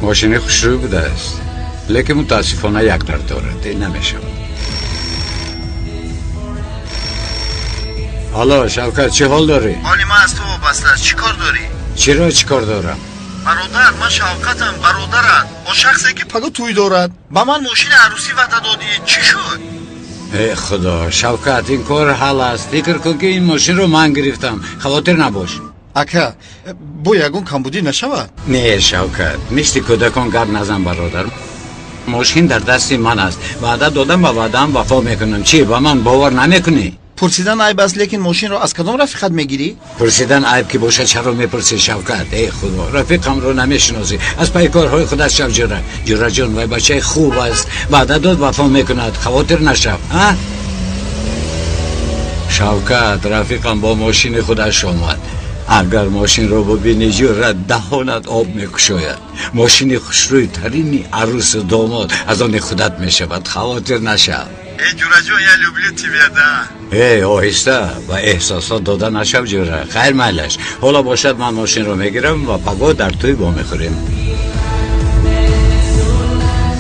ماشین خوشروی بوده است، لیکن متاسفانه یک در دارد، این نمیشود. حالا شوکت چه حال داری؟ حالی من از تو وابسته است. چی کار داری؟ چرا چی کار دارم؟ برادر من شوکتم، برادرت با شخصی که پگو توی دارد با من ماشین عروسی وعده دادی، چی شد؟ ای خدا شوکت، این کار حل است. فکر کن که این ماشین رو من گرفتم، خاطر نباش. اکا бо ягон камбудӣ нашавад? Не Шавкат, мисли кӯдакон гап назан бародар. Мошин дар дасти ман аст, ваъда додам ва ваъдаам вафо мекунам. Чӣ, ба ман бовар намекунӣ? Пурсидан айб аст, лекин мошинро аз кадом рафиқат мегирӣ? Пурсидан айб ки бошад, чаро мепурсӣ Шавкат? Эй худо, рафиқамро намешиносӣ. Аз пайи корҳои худат шав ҷура. Ҷураҷон, вай бачаи хуб аст, ваъда дод, вафо мекунад, хавотир нашав. А Шавкат, рафиқам бо мошини худаш омад. Агар мошинро бибинӣ ҷура, даҳонат об мекушояд. Мошини хушрӯйтарини арӯсу домод аз они худат мешавад, хавотир нашав. Эй ҷураҷон, я люблю тебя, да. Эй оҳиста, ба эҳсосот дода нашав ҷура. Хайр майлаш, ҳоло бошад ман мошинро мегирам ва пагоҳ дар тӯй вомехӯрем.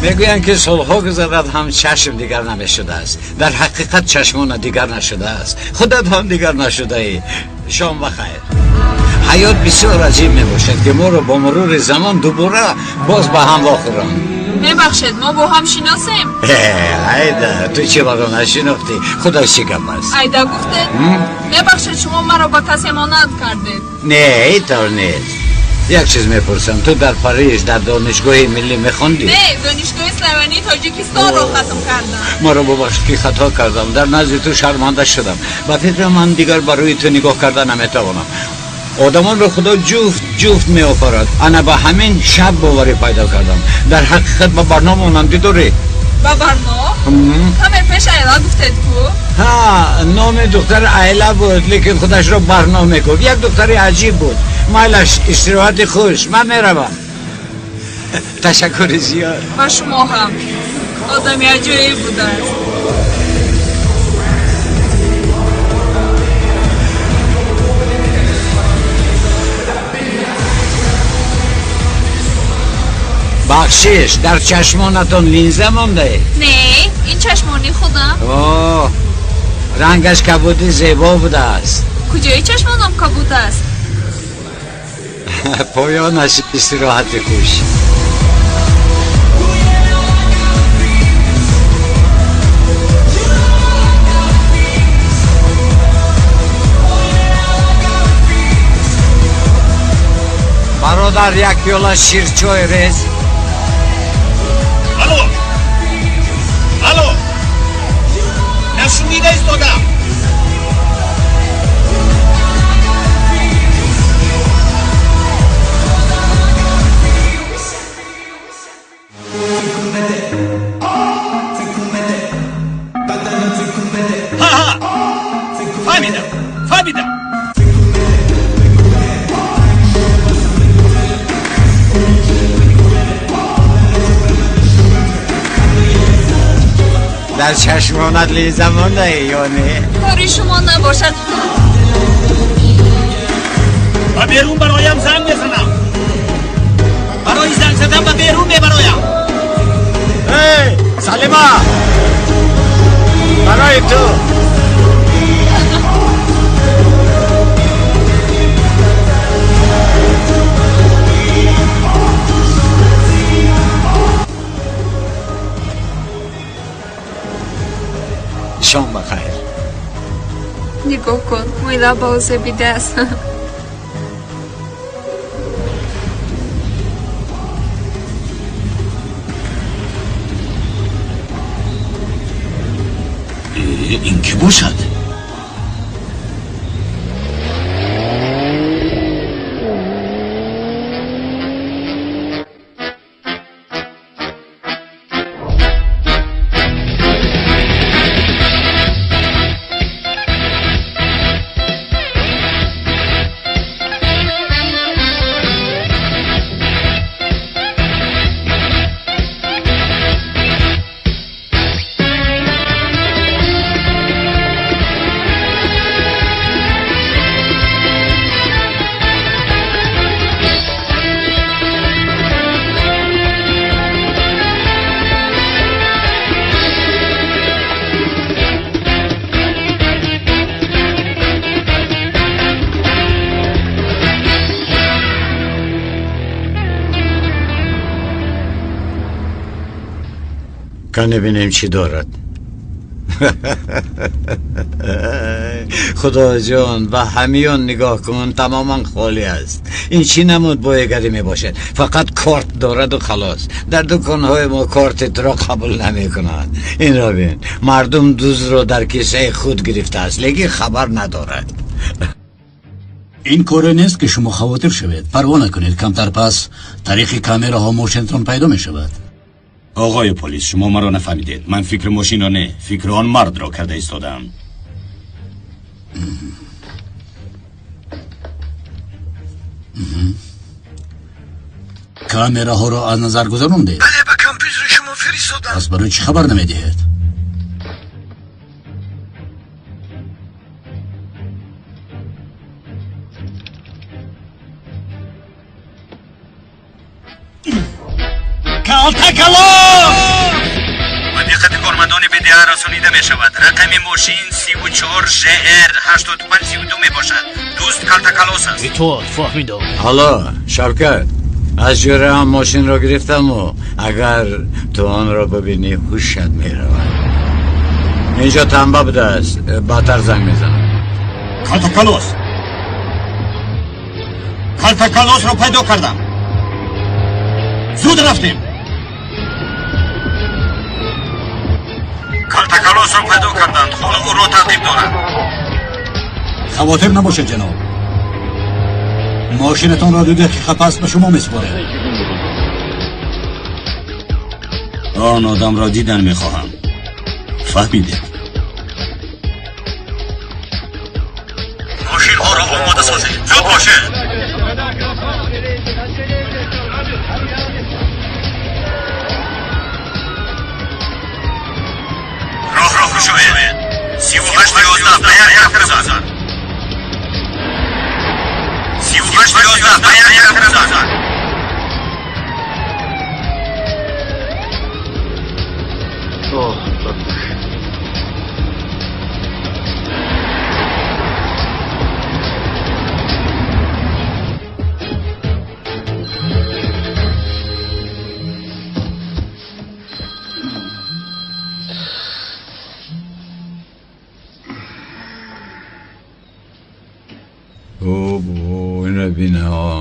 Мегӯянд ки солҳо гузарад ҳам чашм дигар намешудааст. Дар ҳақиқат чашмона дигар нашудааст, худат ҳам дигар нашудаӣ. Шом бахайр. Ҳаёт бисёр аҷиб мебошад ки моро бо мурури замон дубора боз ба ҳам вохӯранд. Мебахшед, мо бо ҳам шиносем? Айда, ту чӣ маро нашинохтӣ? Худо чӣ гап аст? Айда гуфтед? Мебахшед, шумо маро ба касе монанд кардед. Не, ин тавр нест. Як чиз мепурсам, ту дар Париж дар донишгоҳи миллӣ мехондӣ? Не, донишгоҳи славянии Тоҷикистонро хатм кардам. Маро бубахшед ки хато кардам, дар назди ту шарманда шудам. Ба фикрам ман дигар ба рӯи ту нигоҳ карда наметавонам. Одамонро худо ҷуфт ҷуфт меофарад. Ана ба ҳамин шаб боварӣ пайдо кардам. Дар ҳақиқат ба Барно монандӣ дорӣ. Ба Барно? Каме пеш Айла гуфтед ку? Ҳа, номи духтар Айла буд, лекин худашро Барно мегуфт. Як духтари аҷиб буд. Майлаш, истироҳати хуш, ман меравам. Ташаккури зиёд. Ба шумо ҳам. Одами аҷоиб будааст. Бахшиш, дар чашмонатон линза мондаед? Не, ин чашмони худам. О, рангаш кабуди зебо будааст. Куҷои чашмонам кабуд аст? Поёнаш, истироҳати хуш. Бародар, як пиёла ширчой рез. Алло, алло, нашунида истодам. Ҳа, фаҳмидам, фаҳмидам. Дар чашмонат линза мондаи ё не? Кори шумо набошад. Ба берун бароям занг мезанам. Барои занг задан ба берун мебароям. Эй, Салима! Барои ту. Шом бахайр. Нигоҳ кун, мӯи лабао зебидааст. Ин кӣ бошад? ببینیم چی دارد. خدا جان به همیان نگاه کن، تماما خالی است. این چی نمود بایگری می باشد؟ فقط کارت دارد و خلاص. در دکانهای ما کارت را قبول نمی کنند. این را بین، مردم دوز را در کیسه خود گرفته است لیکن خبر ندارد. این کاری نیست که شما خواطر شوید. پروا نکنید، کمتر پس طریق کامراها ماشینتان پیدا می شود. آقای پلیس، شما مرا نفهمیدید. من فکر ماشین را نه، فکر آن مرد را کرده ایستادم. کامراها را از نظر گذراندید؟ بله، به کامپیوتر شما فرستادم. پس برای چی خبر نمیدهید؟ با دقت کارمندان BDA رسانیده می شود. رقم ماشین 34 ژر 8532 می باشد. دوست کالتاکالوس است. ایتو فهمیدم. حالا شوکت، از جوره هم ماشین را گرفتم و اگر تو آن را ببینی هوشت می رود. اینجا تنبه بوده است، بعدتر زنگ میزنم. کالتاکالوس، کالتاکالوس را پیدا کردم. زود رفتیم. کالتاکالوس را پیدا کردند. حالا او را تعقیب دارند. خواطر نباشد جناب، ماشینتان را 2 دقیقه پس به شما میسپارم. آن آدم را دیدن میخواهم. فهمیدید؟ ماشین ها را آماده سازید. زود باشید. راه را گشایید. 3811 به یک طرف بزن. 3811 به یک طرف بزن.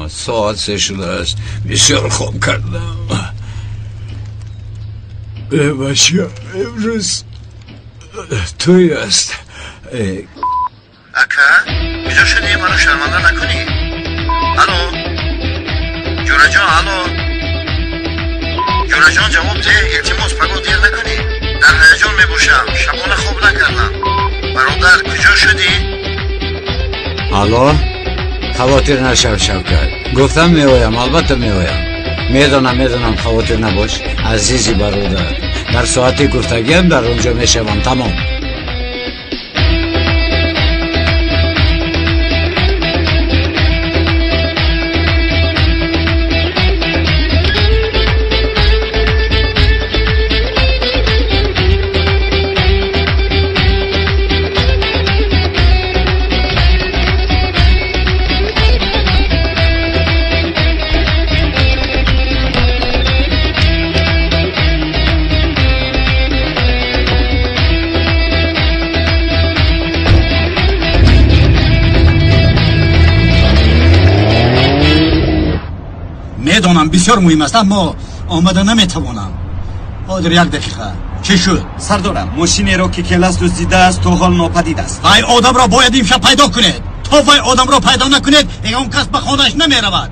ساعت 3 شده است. بسیار خواب کردم. بچه امروز توی است. اکا کجا شدی؟ منو شرمنده نکنی. الو جورا جان، الو جورا جان، جواب ده. التماس پگاه دیر نکنی. در هیجان میباشم، شبانه خواب نکردم. برادر کجا شدی؟ الو خواطر نشو شوکت. گفتم میآیم، البته میآیم. میدانم خواطر نباش عزیزی برادر. در ساعت گفتگیم در اونجا میشوم. تمام. медонам бисёр муҳим аст, аммо омада наметавонам. Ҳозир як дақиқа. Чӣ шуд? Сардорам, мошинеро ки Келас дуздидааст то ҳол нопадид аст. Вай одамро бояд имшаб пайдо кунед. То вай одамро пайдо накунед, ягон кас ба хонааш намеравад.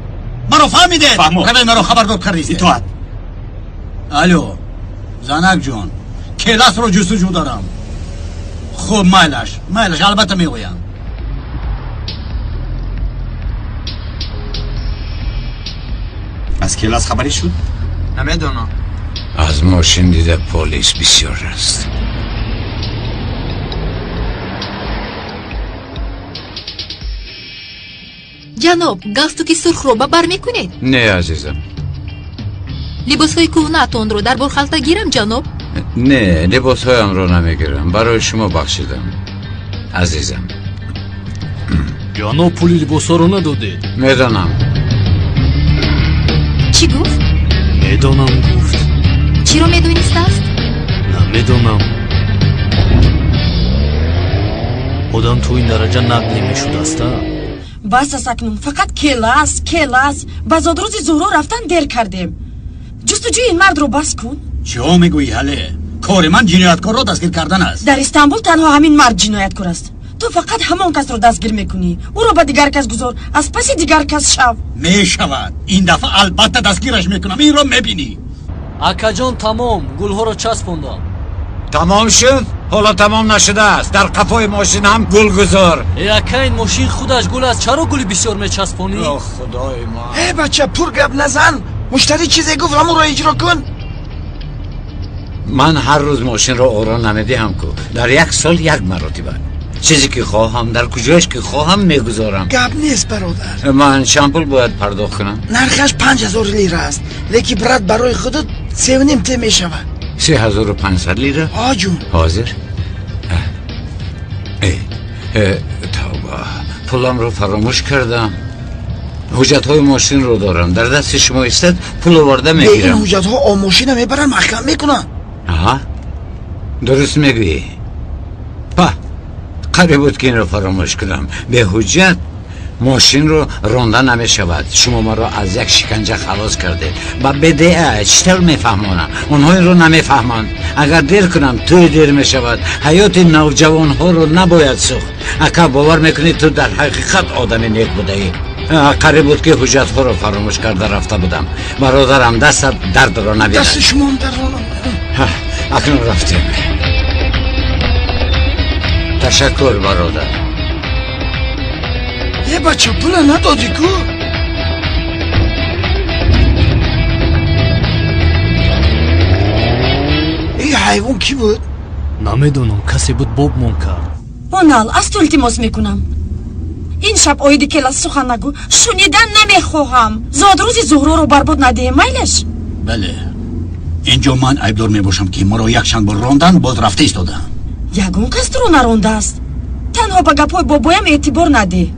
Маро фаҳмидед? Фаҳмо. Равед, маро хабардор кардистед. Итоат. Алло, занакҷон, Келасро ҷустуҷӯ дорам. Хуб, майлаш, майлаш, албатта меоям. Аз Келас хабарӣ шуд? Намедонам. Аз мошин дида полис бисёр аст. Ҷаноб, галстуки сурхро ба бар мекунед? Не, азизам. Либосҳои кӯҳнаатонро дар борхалта гирам, ҷаноб? Не, либосҳоямро намегирам. Барои шумо бахшидам, азизам. Ҷаноб, пули либосҳоро надодед. Медонам. Чӣ гуфт? Медонам гуфт. Чиро медонистааст? Намедонам. Одам то ин дараҷа нақл мешудаста? Бас аст акнун, фақат Келас, Келас. Ба зодрӯзи Зуҳро рафтан дер кардем. Ҷустуҷӯи ин мардро бас кун. Чиҳо мегӯӣ, ҳале? Кори ман ҷинояткорро дастгир кардан аст. Дар Истанбул танҳо ҳамин мард ҷинояткор аст. Ту фақат ҳамон касро дастгир мекунӣ. Ӯро ба дигар кас гузор, аз паси дигар кас шав. Мешавад. Ин дафъа албатта дастгираш мекунам. Инро мебинӣ. Акаҷон, тамом, гулҳоро часпондам. Тамом шуд? Ҳоло тамом нашудааст. Дар қафои мошин ҳам гул гузор. Э, ака, ин мошин худаш гул аст. Чаро гули бисёр мечаспонӣ? О, худои ман. Э, бача, пур гап назан. Муштарӣ чизе гуфт, ҳамонро иҷро кун. Ман ҳар рӯз мошинро оро намедиҳам ку. Дар як сол як маротиба. Чизе ки хоҳам, дар куҷояш ки хоҳам мегузорам. Гап нест, бародар. Ман чанд пул бояд пардохт кунам? Нархаш 5000 лира аст, лекин брат, барои худат 3,5 те мешавад. 3500 лира? Ҳа, ҷун. Ҳозир? Тавба, пуламро фаромӯш кардам. Ҳуҷҷатҳои мошинро дорам. Дар дасти шумо истад, пул оварда мегирам. Ин ҳуҷҷатҳо о мошина мебаранд, маҳкам мекунанд. Аҳа, дуруст мегӯӣ. Па, қариб буд ки инро фаромӯш кунам. Бе ҳуҷҷат мошинро ронда намешавад. Шумо маро аз як шиканҷа халос кардед. Ба БДА чӣ тавр мефаҳмонам? Онҳо инро намефаҳманд. Агар дер кунам, тӯй дер мешавад. Ҳаёти навҷавонҳоро набояд сӯхт. Ака, бовар мекунӣ, ту дар ҳақиқат одами нек будаӣ. Қариб буд ки ҳуҷҷатҳоро фаромӯш карда рафта будам. Бародарам, дастат дардро набинад. Дасти шумоам дардро набинад. Акнун рафтем. Ташаккур, бародар. Э, бача, пула надодӣ ку? Ин ҳайвон кӣ буд? Намедонам, касе буд, бобмон кард. Онал, аз ту илтимос мекунам. Ин шаб оиди Келас сухан нагӯ. Шунидан намехоҳам. Зодрӯзи Зуҳроро барбод надиҳем, майлаш? Бале, инҷо ман айбдор мебошам, ки маро якчанд бор рондан, боз рафта истодаам. Ягон кас туро нарондааст. Танҳо ба гапҳои бобоям эътибор надеҳ.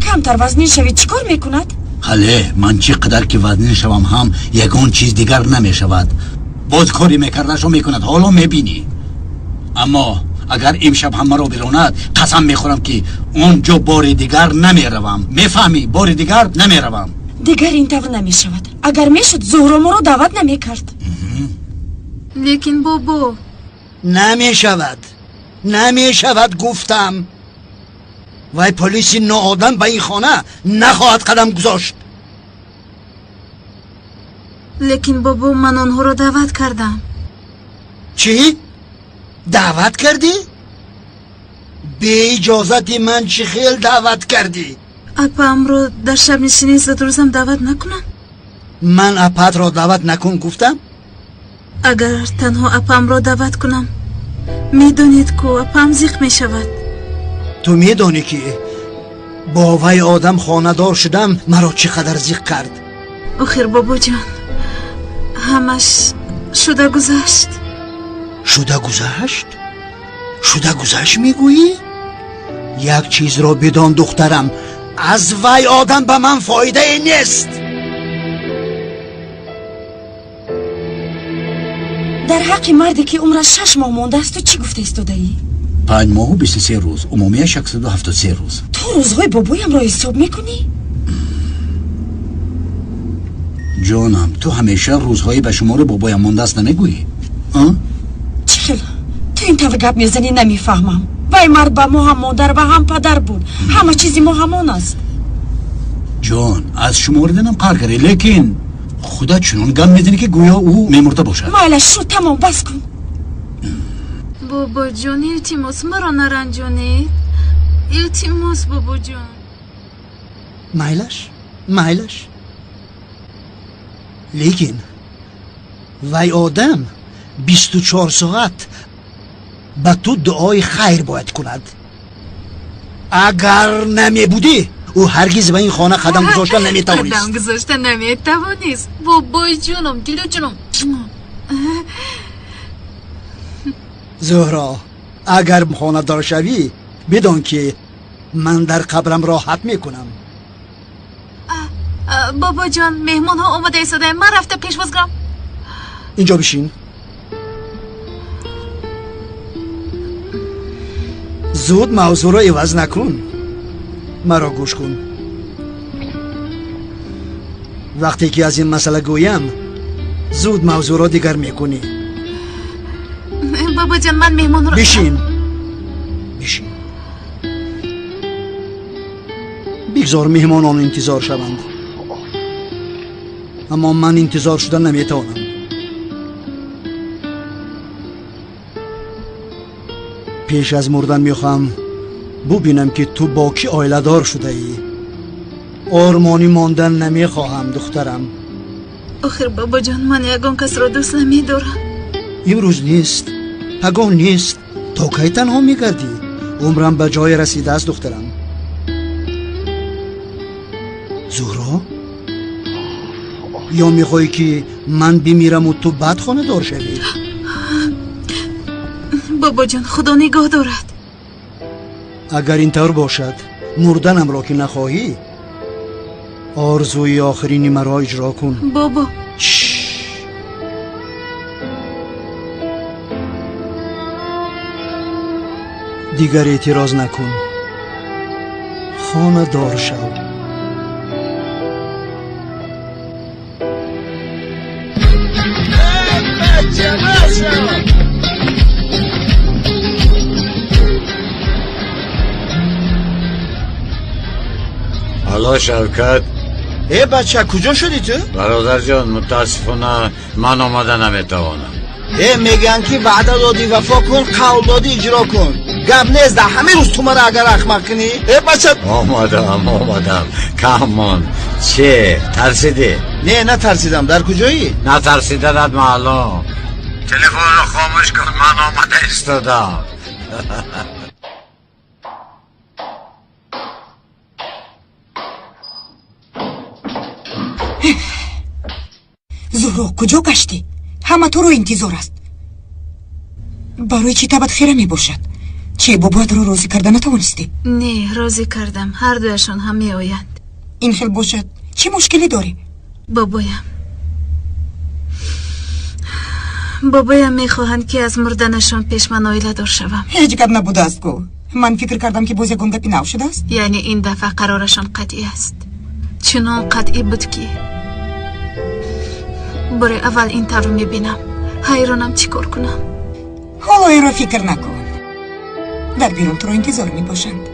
Камтар вазнин шавӣ, чӣ кор мекунад? Ҳале, ман чӣ қадар ки вазнин шавам ҳам ягон чиз дигар намешавад. Боз кори мекардашро мекунад, ҳоло мебинӣ. Аммо агар имшаб ҳам маро биронад, қасам мехӯрам ки он ҷо бори дигар намеравам. Мефаҳмӣ? Бори дигар намеравам. Дигар ин тавр намешавад. Агар мешуд, Зуҳро моро даъват намекард. Лекин бобо, намешавад, намешавад гуфтам. Вай полиси ноодам ба ин хона нахоҳад қадам гузошт. Лекин бобо, ман онҳоро даъват кардам. Чӣ? Даъват кардӣ? Бе иҷозати ман чӣ хел даъват кардӣ? Апаамро дар шабнишинии зодрӯзам даъват накунам? Ман апаатро даъват накун гуфтам? Агар танҳо апаамро даъват кунам, медонед ку, апаам зиқ мешавад. Ту медонӣ ки бо вай одам хонадор шудам маро чӣ қадар зиқ кард? Охир бобоҷон, ҳамаш шуда гузашт. Шуда гузашт? Шуда гузашт мегӯӣ? Як чизро бидон, духтарам, аз вай одам ба ман фоидае нест. Дар ҳаққи марде ки умраш 6 моҳ мондааст, ту чӣ гуфта истодаӣ? 5 моҳу 23 рӯз, умумияш 173 рӯз. Ту рӯзҳои бобоямро ҳисоб мекунӣ? Ҷонам, ту ҳамеша рӯзҳои ба шумори бобоям мондааст намегӯӣ? Чӣ хел ту ин тавр гап мезанӣ, намефаҳмам. Вай мард ба мо ҳам модар ва ҳам падар буд. Ҳама чизи мо ҳамон аст. Ҷон, аз шумориданам қаҳр кардӣ, лекин худат чунон гап мезанӣ, ки гӯё ӯ мемурда бошад. Майлаш, шуд, тамом, бас кун. Бобоҷон, илтимос, маро наранҷонед. Илтимос, бобоҷон. Майлаш, майлаш, лекин вай одам 24 соат ба ту дуои хайр бояд кунад. Агар намебудӣ, ӯ ҳаргиз ба ин хона қадам гузошта наметавонист. Қадам гузошта наметавонист. Бобоҷоном, дилоҷоном. Зуҳро, агар хонадор шавӣ, бидон, ки ман дар қабрам роҳат мекунам. Бобоҷон, меҳмонҳо омода истодаем, ман рафта пешвоз гирам. Инҷо бишин. Зуд мавзӯъро иваз накун. Маро гӯш кун. Вақте ки аз ин масъала гӯям, зуд мавзӯъро дигар мекунӣ. Бобоҷон, ман меҳмонро Бишин, бишин. Бигзор меҳмонон интизор шаванд, аммо ман интизор шуда наметавонам. Пеш аз мурдан мехоҳам бубинам, ки ту бо кӣ оиладор шудаӣ. Ормонӣ мондан намехоҳам, духтарам. Охир, бобоҷон, ман ягон касро дӯст намедорам. Имрӯз нест, пагоҳ нест, то кай танҳо мегардӣ? Умрам ба ҷое расидааст, духтарам. Зуҳро, ё мехоҳӣ, ки ман бимираму ту баъд хонадор шавӣ? Бобоҷон, худо нигоҳ дорад. Агар ин тавр бошад, мурданамро ки нахоҳӣ, орзуи охирини маро иҷро кун. Бобо. Дигар эътироз накун, хонадор шав. Алло, Шавкат. Э, бача, куҷо шудӣ ту? Бародарҷон, мутаассифона, ман омада наметавонам. Э, мегӯянд, ки ваъда додӣ, вафо кун, қавл додӣ, иҷро кун. Гап нест, дар ҳамин рӯз ту мара агар ахмақ кунӣ, э, бача. Омадам, омадам, кам монд. Че, тарсидӣ? Не, натарсидам. Дар куҷоӣ? Натарсиданат маълум. Телефонро хомӯш кун, ман омада истодам. Зуҳро, куҷо гаштӣ? Ҳама туро интизор аст. Барои чӣ табат хира мебошад? Чи бобоятро розӣ карда натавонистӣ? Не, розӣ кардам, ҳардуяшон ҳам меоянд. Ин хел бошад, чӣ мушкилӣ дорӣ? Бобоям мехоҳанд, ки аз мурданашон пеш ман оиладор шавам. Ҳеҷ гап набудааст ку. Ман фикр кардам, ки боз ягон гапи нав шудааст. Яъне ин дафъа қарорашон қатъӣ аст. Чунон қатъӣ буд, ки бори аввал ин тавр мебинам. Ҳайронам, чӣ кор кунам. Ҳоло инро фикр накун. Дар берун туро интизор мебошанд.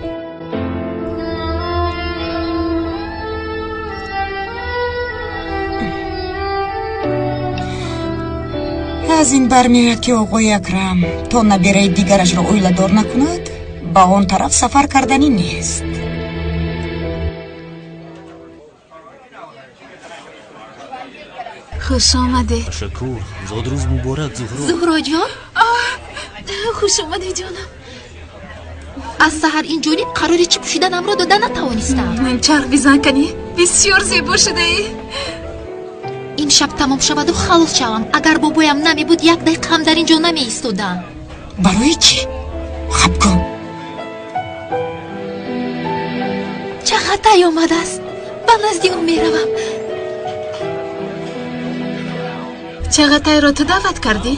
Аз ин бармеояд, ки оғои Акрам то набераи дигарашро оиладор накунад, ба он тараф сафар карданӣ нест. Хуш омадед. Ташаккур. Зодрӯз муборак, Зуҳро. Зуҳроҷон. Хуш омадед, ҷонам. Аз саҳар ин ҷониб қарори чӣ пӯшиданамро дода натавонистам. Чарх бизан, канӣ. Бисёр зебо шудаӣ. Имшаб тамом шаваду халос шавам. Агар бобоям намебуд, як дақиқа ҳам дар ин ҷо намеистодам. Барои чӣ? Хаб кун. Чағатай омадааст, ба назди ӯ меравам. Чағатайро ту даъват кардӣ?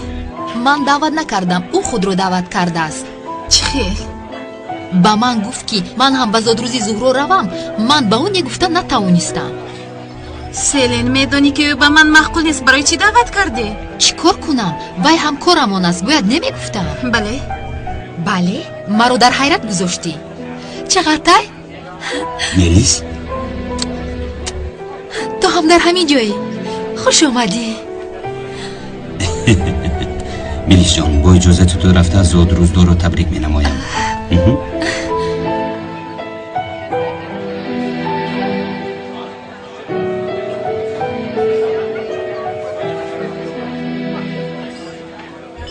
Ман даъват накардам, ӯ худро даъват кардааст. Чӣ хел? Ба ман гуфт, ки ман ҳам ба зодрӯзи Зуҳро равам. Ман ба ӯ не гуфта натавонистам. Селин, медонӣ ки ӯ ба ман маъқул нест, барои чӣ даъват кардӣ? Чӣ кор кунам? Вай ҳамкорамон аст, бояд намегуфтам. Бале. Бале, маро дар ҳайрат гузоштӣ. Чағатай? Мелис? Ту ҳам дар ҳамин ҷоӣ. Хуш омадӣ. Мелисҷон, бо иҷозати ту рафта зодрӯздорро табрик менамоям.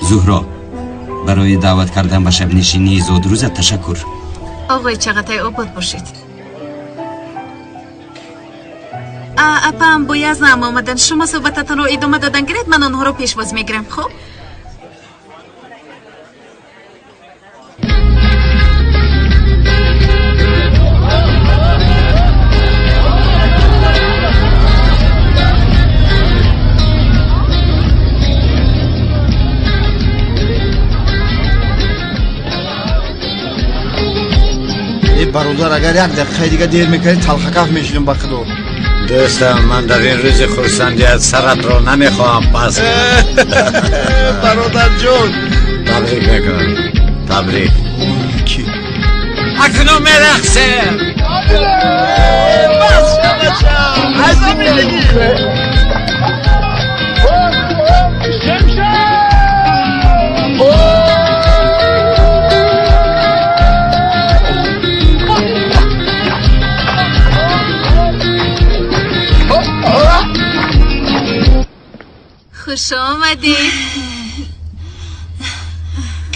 Зуҳро, барои даъват кардан ба шабнишинии зодрӯзат ташаккур. Оғои Чағатай, обод бошед. Апаам бо Язнаам омаданд. Шумо суҳбататонро идома додан гиред, ман онҳоро пешвоз мегирам. Хуб? Бародар, агар як дақиқаи дига дер мекардӣ, талхакаф мешудем ба худо. Дӯстам, ман дар ин рӯзи хурсандият саратро намехоҳам пас кунам. Бародарҷон, табрик мекунам, табрик. Ки акнун мерақсем. Бас бача, азим мегӣ. Хуш омадӣ.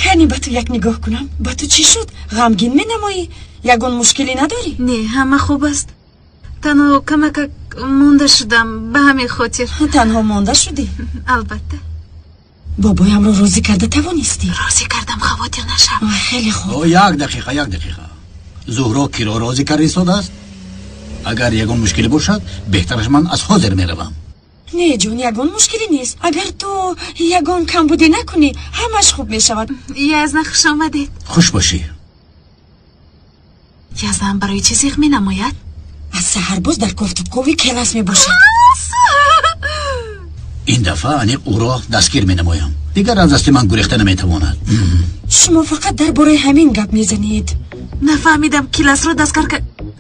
Кани ба ту як нигоҳ кунам. Ба ту чӣ шуд? Ғамгин менамоӣ? Ягон мушкилӣ надорӣ? Не, ҳама хуб аст. Танҳо камакак монда шудам, ба ҳамин хотир. Танҳо монда шудӣ? Албатта. Бобоямро розӣ карда тавонистӣ? Розӣ кардам, хавотир нашав. Хеле хуб. Як дақиқа, як дақиқа. Зуҳро киро розӣ карда истодааст? Агар ягон мушкилӣ бошад, беҳтараш ман аз ҳозир меравам. Не ҷон, ягон мушкилӣ нест. Агар ту ягон камбудӣ накунӣ, ҳамаш хуб мешавад. Язна, хуш омадед. Хуш бошӣ. Язнаам барои чӣ зиғ менамояд? Аз саҳар боз дар кофтукови келас мебошад. Ин дафъа аниқ ӯро дастгир менамоям. Дигар аз дасти ман гурехта наметавонад. Шумо фақат дар бораи ҳамин гап мезанед. Нафаҳмидам, келасро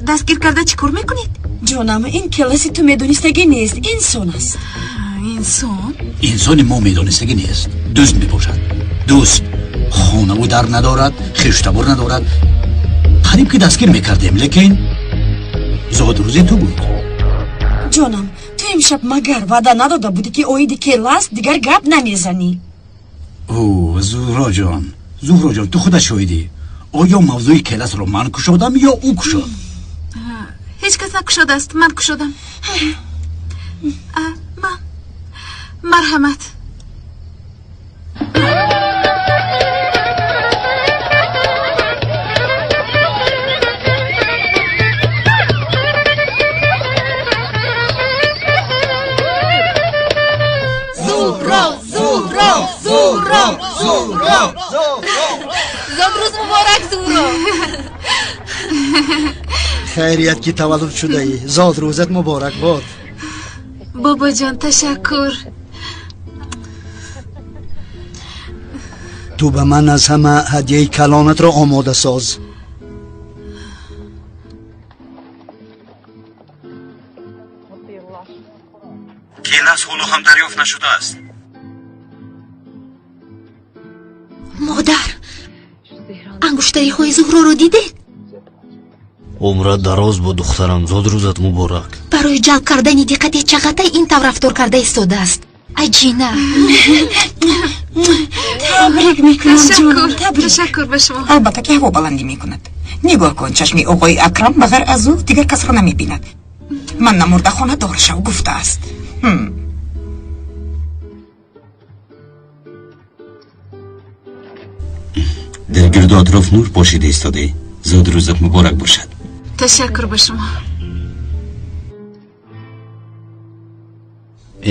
дастгир карда чӣ кор мекунед? Ҷонам, ин келаси ту медонистагӣ нест, инсон аст. Инсон? Инсони мо медонистагӣ нест. Дӯст мебошад. Дӯст хонаву дар надорад, хештабор надорад. Қариб ки дастгир мекардем, лекин зодрӯзи ту буд. Ҷонам, ту имшаб магар ваъда надода будӣ, ки оиди келас дигар гап намезанӣ? О, Зуҳроҷон, Зуҳроҷон, ту худат шоҳидӣ. Оё мавзӯи келасро ман кушодам ё ӯ кушод? Ҳеҷ кас накушодааст, ман кушодам. Ман. Марҳамат. Зуҳро, Зуҳро, Зуҳро, Зуҳро, зодрӯз муборак, Зуҳро. Хайрият ки таваллуд шудаӣ, зодрӯзат муборак бод. Бобоҷон, ташаккур. Ту ба ман аз ҳама ҳадияи калонатро омода соз. Келас ҳоло ҳам дарёфт нашудааст. Модар, ангуштариҳои Зуҳроро дидед? Умрат дароз бо духтарам, зодрӯзат муборак. Барои ҷалб кардани диққати Чағатай ин тавр рафтор карда истодааст. Аҷина. Табрик мекунам ҷонам, табрик. Ташаккур ба шумо. Албатта ки ҳаво баландӣ мекунад. Нигоҳ кун, чашми оғои Акрам ба ғайр аз ӯ дигар касро намебинад. Ман намурда хонадор шав гуфтааст. Дар гирду атроф нур пошида истодаӣ. Зодрӯзат муборак бошад. Ташаккур ба шумо.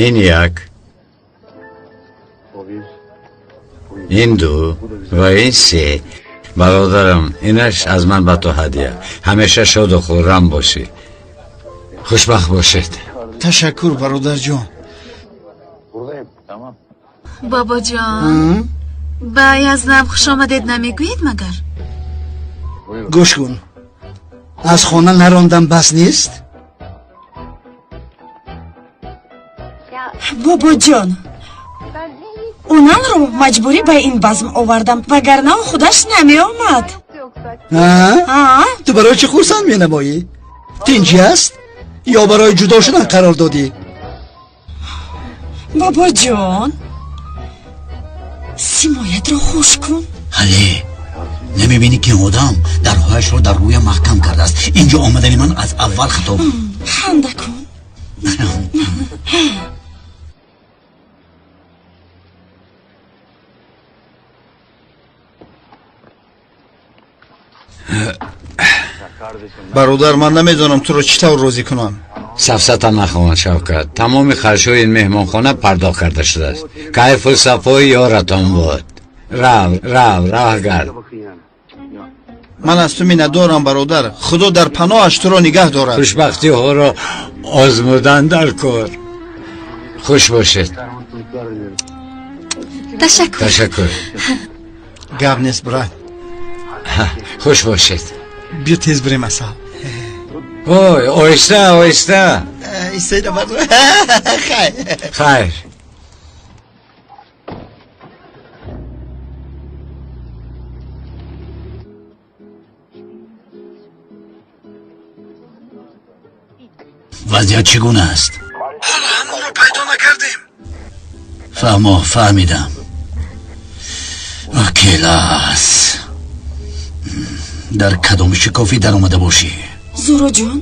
Ин як, ин ду ва ин се. Бародарам, инаш аз ман ба ту ҳадия. Ҳамеша шоду хуррам бошӣ, хушбахт бошед. Ташаккур, бародарҷон. Бобоҷон, ба Язнам хуш омадед намегӯед магар? Гӯш кун, аз хона нарондам бас нест? Бобоҷон, онанро маҷбурӣ ба ин базм овардам, вагарна ӯ худаш намеомад. Ту барои чӣ хурсанд менамоӣ? Тинҷӣ аст ё барои ҷудо шудан қарор додӣ? Бобоҷон, симоятро хуш кун. Ҳале намебинӣ ки одам дарҳояшро дар рӯям маҳкам кардааст? Инҷо омадани ман аз аввал хато буд. Ханда кун. Бародар, ман намедонам туро чӣ тавр розӣ кунам. Сафсата нахоҳанд, Шавкат. Тамоми харҷҳои ин меҳмонхона пардохт карда шудааст. Кайфу сафои ёратон буд. Рав, рав, раҳ гард. Ман аз ту миннатдорам, бародар. Худо дар паноҳаш туро нигаҳ дорад. Хушбахтиҳоро озмудан дар кор. Хуш бошед. Ташаккур. Ташаккур. Гап нест, брат. Хуш бошед. Биё тез бирем, асал. Ой, оҳиста, оҳиста. Истоида, хайр. Хайр. Вазъият чӣ гуна аст? Ҳоло ҳамонро пайдо накардем. Фаҳмо, фаҳмидам. Келас, дар кадом шикофӣ даромада бошӣ? Зуроҷон,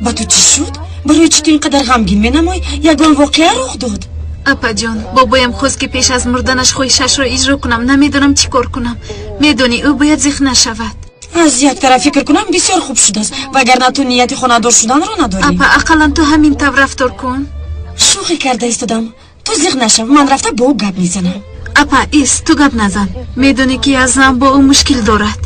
ба ту чӣ шуд? Барои чӣ ту ин қадар ғамгин менамоӣ? Ягон воқеа рух дод? Апаҷон, бобоям хост, ки пеш аз мурданаш хоҳишашро иҷро кунам. Намедонам чӣ кор кунам. Медонӣ, ӯ бояд зиқ нашавад. Аз як тараф фикр кунам, бисёр хуб шудааст, вагарна ту нияти хонадор шуданро надорӣ. Апа, ақаллан ту ҳамин тавр рафтор кун. Шӯхӣ карда истодам. Ту зиқ нашав, ман рафта бо ӯ гап мезанам. Апа, ис, ту гап назан. Медонӣ, ки Язнам бо ӯ мушкил дорад.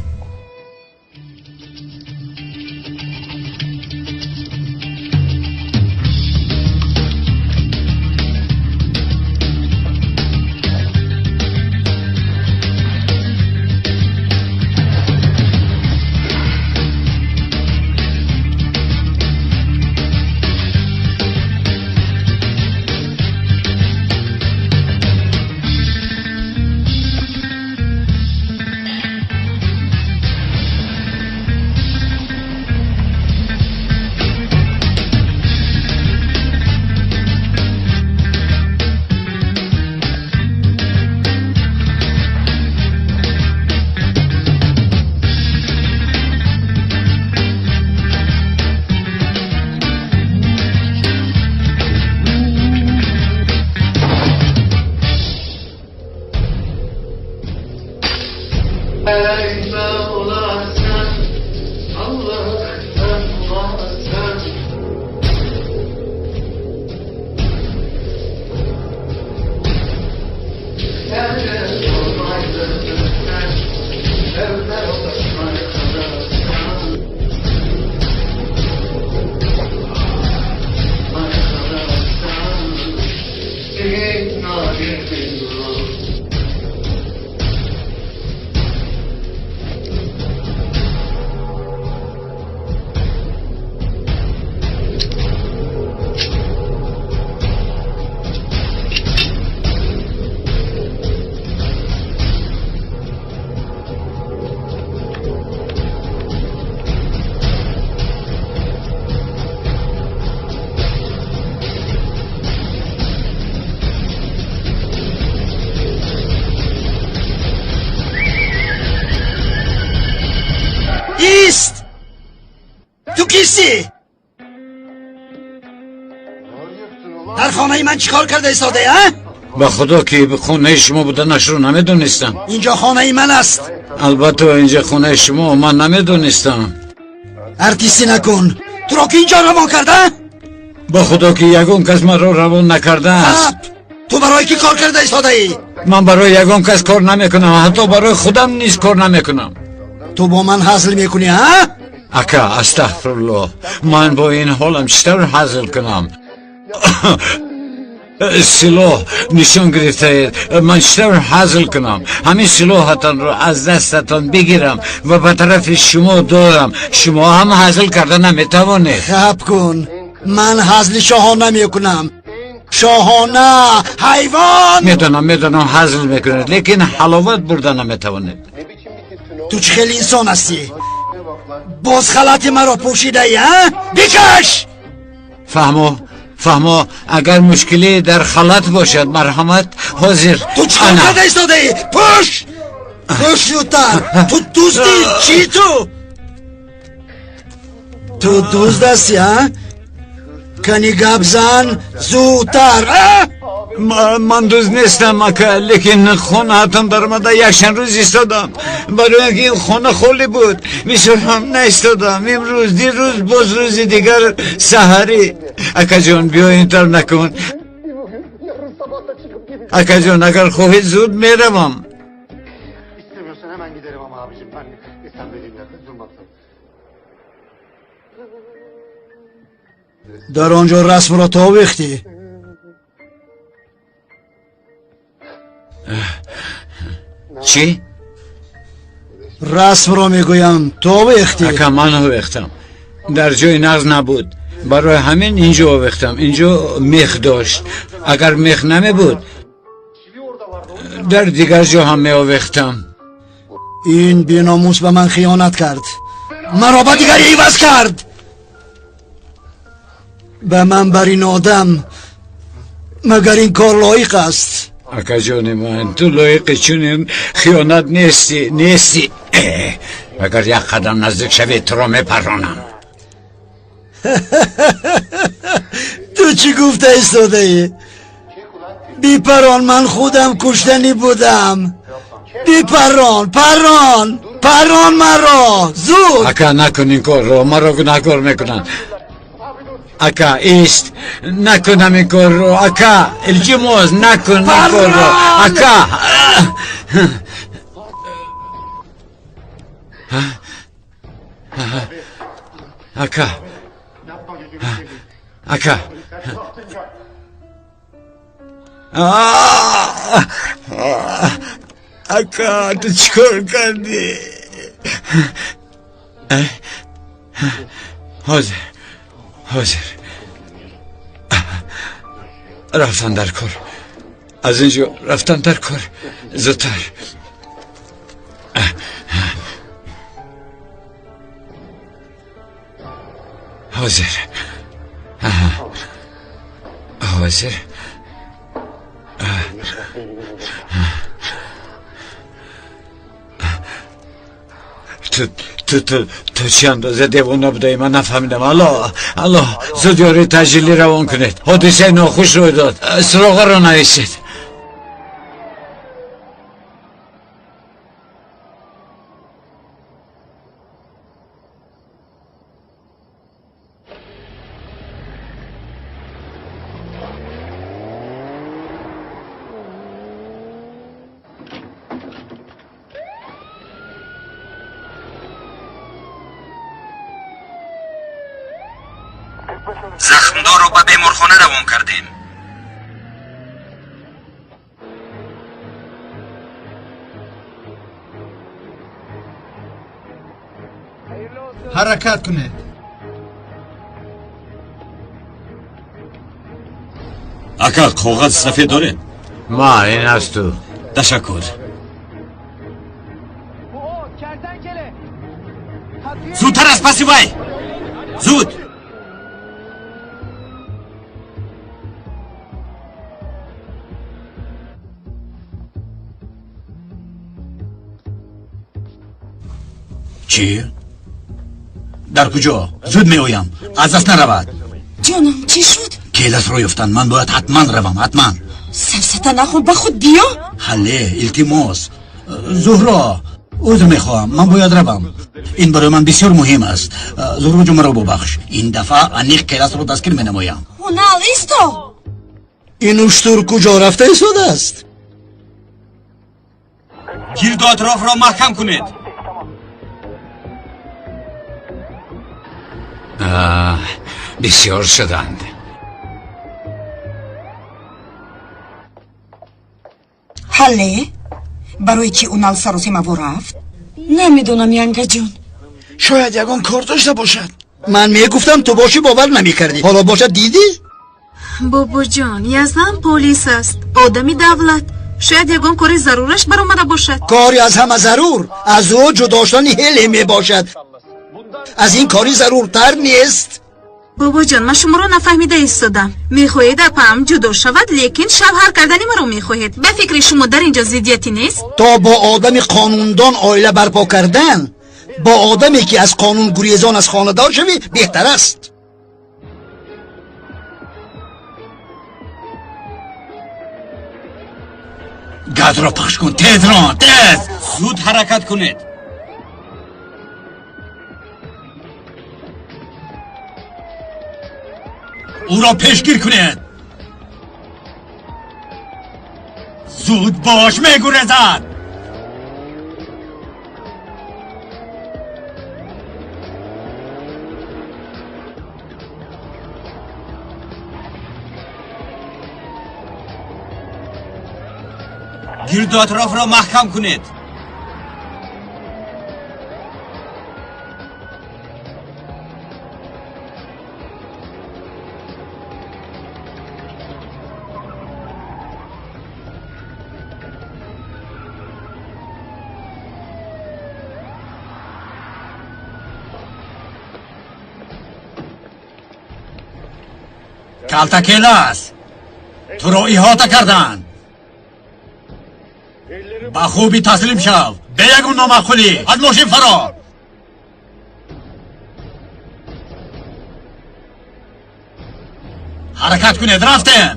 Ист! Ту кистӣ? Дар хонаи ман чӣ кор карда истодаӣ, а? Ба худо, ки хонаи шумо буданашро намедонистам. Инҷо хонаи ман аст. Албатта, инҷа хонаи шумо, ман намедонистам. Артистӣ накун. Туро ки инҷо равон карда? Ба худо, ки ягон кас маро равон накардааст. Ту барои кӣ кор карда истодаӣ? Ман барои ягон кас кор намекунам, ҳатто барои худам низ кор намекунам. Ту бо ман ҳазл мекунӣ, а? Ака, астағфируллоҳ, ман бо ин ҳолам чӣ тавр ҳазл кунам? Силоҳ нишон гирифтаед. Ман чӣ тавр ҳазл кунам? Ҳамин силоҳатонро аз дастатон бигирам ва ба тарафи шумо дорам, шумо ҳам ҳазл карда наметавонед. Хаб кун, ман ҳазли шоҳона мекунам. Шоҳона ҳайвон. Медонам, медонам, ҳазл мекунед, лекин ҳаловат бурда наметавонед. Ту чӣ хеле инсон ҳастӣ? Боз халати маро пӯшидаӣ, а? Бикаш! Фаҳмо, фаҳмо, агар мушкиле дар халат бошад, марҳамат, ҳозир. Ту чӣ кор карда истодаӣ? Пӯш! Пӯш зудтар! Ту дузди чӣ ту? Ту дузд ҳастӣ, а? Кани гап зан зудтар, а? Ман дузд нестам, ака, лекин хонаатон даромада якчанд рӯз истодам, барои ин ки ин хона холӣ буд. Бисёр ҳам наистодам. Имрӯз, дирӯз, боз рӯзи дигар саҳарӣ. Акаҷон, биё, ин тавр накун. Акаҷон, агар хоҳӣ, зуд меравам. Дар он ҷо расмро товехтӣ? Чӣ? Расмро мегӯям, товехтӣ. Ака, ман овехтам, дар ҷои нағз набуд, барои ҳамин инҷо овехтам. Инҷо мех дошт, агар мех намебуд, дар дигар ҷо ҳам меовехтам. Ин беномус ба ман хиёнат кард, маро ба дигаре иваз кард. Ба ман бар ин одам магар ин кор лоиқ аст? Акаҷони ман, ту лоиқи чунин хиёнат нестӣ, нестӣ. Агар як қадам наздик шавӣ, туро мепаронам. Ту чӣ гуфта истодаӣ? Бипарон, ман худам куштанӣ будам. Бипарон, парон, парон маро, зуд. Ака, накун ин корро, маро гунаҳкор мекунанд. Ака, ист, накун ин корро, ака, илтимос, накун ин корро, ака. Ака, ака. Ака, ту чӣ кор кардӣ? Ҳозир, ҳозир. Рафтан дар кор, аз ин ҷо рафтан дар кор, зудтар. Ҳозир, ҳозир. Ту чӣ андоза девона будаӣ, ман нафаҳмидам. Алло, алло, зуд ёрии таъҷилӣ равон кунед, ҳодисаи нохуш рӯй дод, суроғаро нависед. Захмдорро ба беморхона равон кардем. Ҳаракат кунед. Ака, коғази сафед доред? Ма, ин аст ту. Ташаккур. Зудтар аз паси вай! Зуд! Чӣ? Дар куҷо? Зуд меоям, аз даст наравад. Ҷонам, чӣ шуд? Келасро ёфтан, ман бояд ҳатман равам, ҳатман. Сафсата нахӯр, ба худ биё. Ҳалле, илтимос. Зуҳро, узр мехоҳам, ман бояд равам. Ин барои ман бисёр муҳим аст. Зуҳро ҷон, маро бубахш. Ин дафъа аниқ келасро дастгир менамоям. Ҳунал, исто! Ин уштур куҷо рафта истодааст? Гирду атрофро маҳкам кунед. Бисёр шуданд. Ҳалле, барои чӣ Унал саросимаво рафт? Намедонам, янгаҷон. Шояд ягон кор дошта бошад. Ман мегуфтам, ту бошӣ, бовар намекардӣ. Ҳоло бошад, дидӣ? Бобоҷон, Яздан полис аст, одами давлат. Шояд ягон кори зарураш баромада бошад. Кори аз ҳама зарур аз ӯ ҷудо шудани ҳеле мебошад. Аз ин кори заруртар нест. Бобоҷон, ман шуморо нафаҳмида истодам. Мехоҳед апаам ҷудо шавад, лекин шавҳар кардани маро мехоҳед. Ба фикри шумо дар ин ҷо зиддияте нест? То бо одами қонундон оила барпо кардан, бо одаме ки аз қонун гурезон аз хонадор шавӣ беҳтар аст. Газро пахш кун, тез рон, тез! Зуд ҳаракат кунед. Ӯро пешгир кунед. Зуд бош, мегурезад. Гирду атрофро маҳкам кунед. Калтакелас, туро иҳота карданд. Ба хубӣ таслим шав, бе ягон номаъқулӣ. Аз мошин фарор. Ҳаракат кунед, рафтем.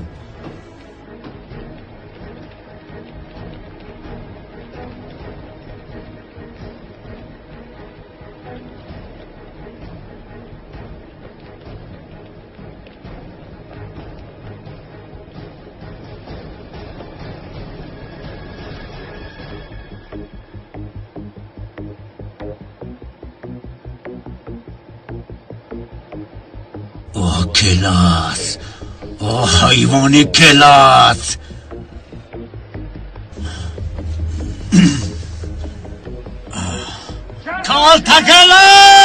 О, Келас! О, ҳайвони Келас! Калтакелас!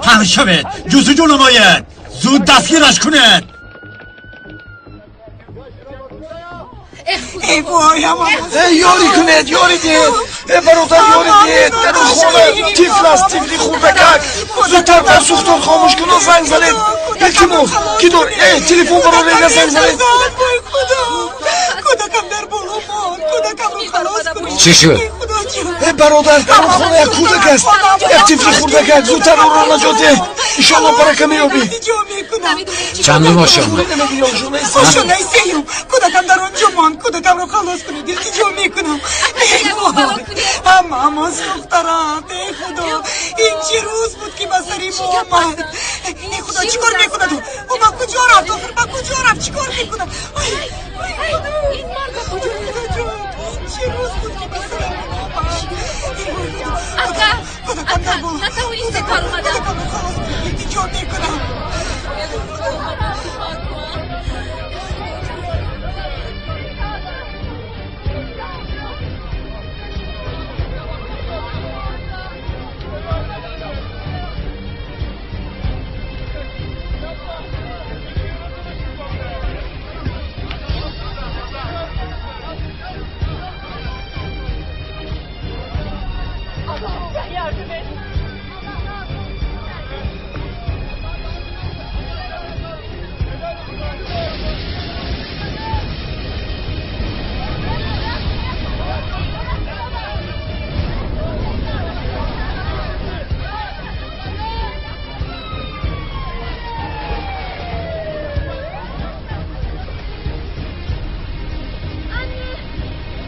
Паҳн шавед, ҷустуҷӯ намоед, зуд дастгираш кунед. Эй вой, Эй, ёрӣ кунед, ёрӣ диҳед. Э, бародар, ёрӣ диҳед. Дар он хона тифл аст, тифли хурдакак. Зудтар дар сӯхтор хомӯш куну занг занед. Илтимос, ки дор? Э, телефон барои занг занед. Кӯдакам дар боло монд, кӯдакамро халос кунед. Чӣ шуд? Э, бародар, дар он хона як кӯдак аст, як тифли хурдакак. Зудтар ӯро наҷот деҳ. Иншоалло барака меёбӣ. Чандум ошёна? Ошёнаи сеюм. Кӯдакам дар он ҷо монд, кӯдакамро халос кунед, илтиҷо мекунам. Эй вой, ҳамаамон сӯхта рафт. Эй худо, ин чӣ рӯз буд, ки ба сари мо омад? Эй худо, чӣ кор мекунад ӯ? Ӯ ба куҷо рафт? Охир ба куҷо рафт? Чӣ кор мекунад? Ой, ой худо, худоҷон, ин чӣ рӯз буд, ки ба сарамон омад? Эй вой худо, кӯдакам дар боло, кӯдакамро халос кунед, илтиҷо мекунам.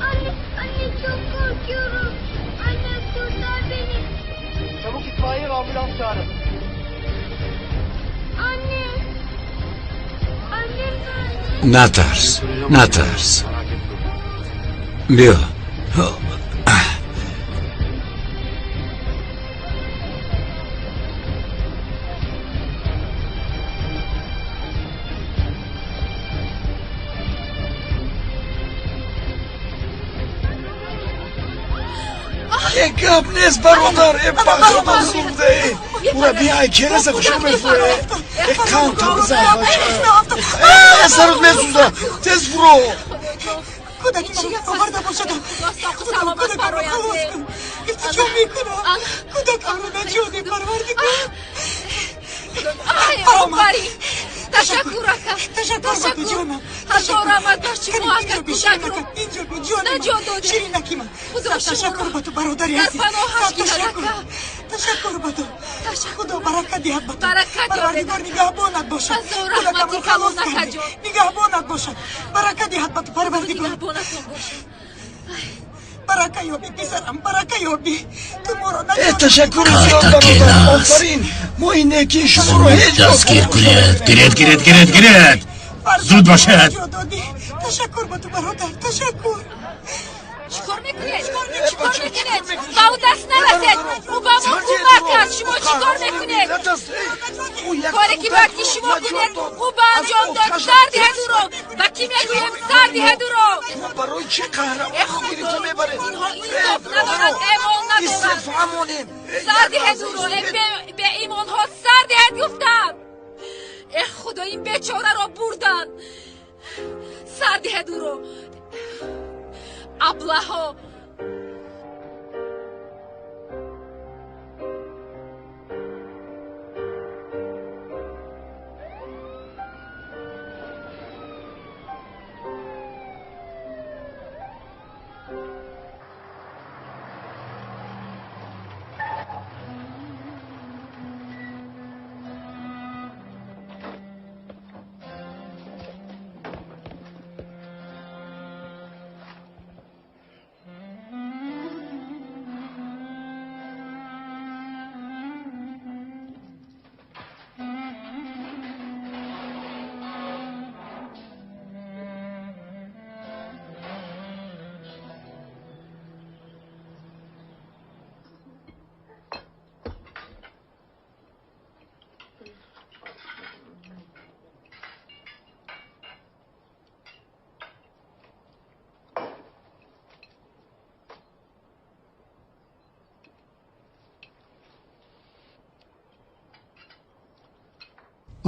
Anne, anne çok korkuyorum. Anne kurtar beni. Çabuk itfaiye ve ambulans çağırın. Anne. Annem nerede? Натарс, натарс. Биё. Гап нест, бародар, бахтатон сӯхта. Ура биай, келаса хушо мефурӯ. Қанта бизан, бача. Сарот месӯза, тез фурӯ. Кӯдаки маро оварда бошад. Худо, кӯдакамро халос кун. Илтиҷо мекунам. Кӯдакамро наҷот деҳ, Парвардигор. Офарин! Ташаккур, ака. Ташаккур ба ту, ҷонам. Ҳазор раҳмат ба шумо, ака, кӯдакро Инҷо бо, ҷонам. наҷот додед. Ширинакима. Худо Ташаккур ба ту, бародари дар азиз. паноҳаш гирад, ака. Ташаккур ба ту. Худо баракат диҳад ба ту. Баракат ёбед. Парвардигор нигаҳбонат бошад. Ҳазор Кӯдакамро раҳмати халос калон, ака кардӣ. ҷон. Нигаҳбонат бошад. Баракат диҳад ба ту, Парвардигор. Нигаҳбонатон бошад. Барака ёбӣ, писарам, барака ёбӣ. Ту моро наҷот Ташаккури зиёд, Карта бародар. келас. Офарин. Мо ин некии шуморо Зуд ҳеҷ гоҳ дастгир фаромӯш кунед. намекунем. Гиред, гиред, гиред, гиред. Зуд бошед. Наҷот додӣ. Ташаккур ба ту, бародар, ташаккур. Чикор мекунед? Чикор мекунед? Ба ӯ даст нарасед. Ӯ ба мо кӯмак кард. Шумо чикор мекунед? Коре ки бояд ки шумо кунед, ӯ ба анҷом дод. Сар диҳед ӯро. Ба кӣ мегӯем? Сар диҳед ӯро. Барои чӣ қаҳрамонро гирифта мебаред? Инҳо инсоф надоранд, эмон надоранд. Фаҳмонем. Сар диҳед ӯро. Э, беимонҳо, сар диҳед гуфтам. Э, Худо, ин бечораро бурданд. Сар диҳед ӯро. Аблаҳо.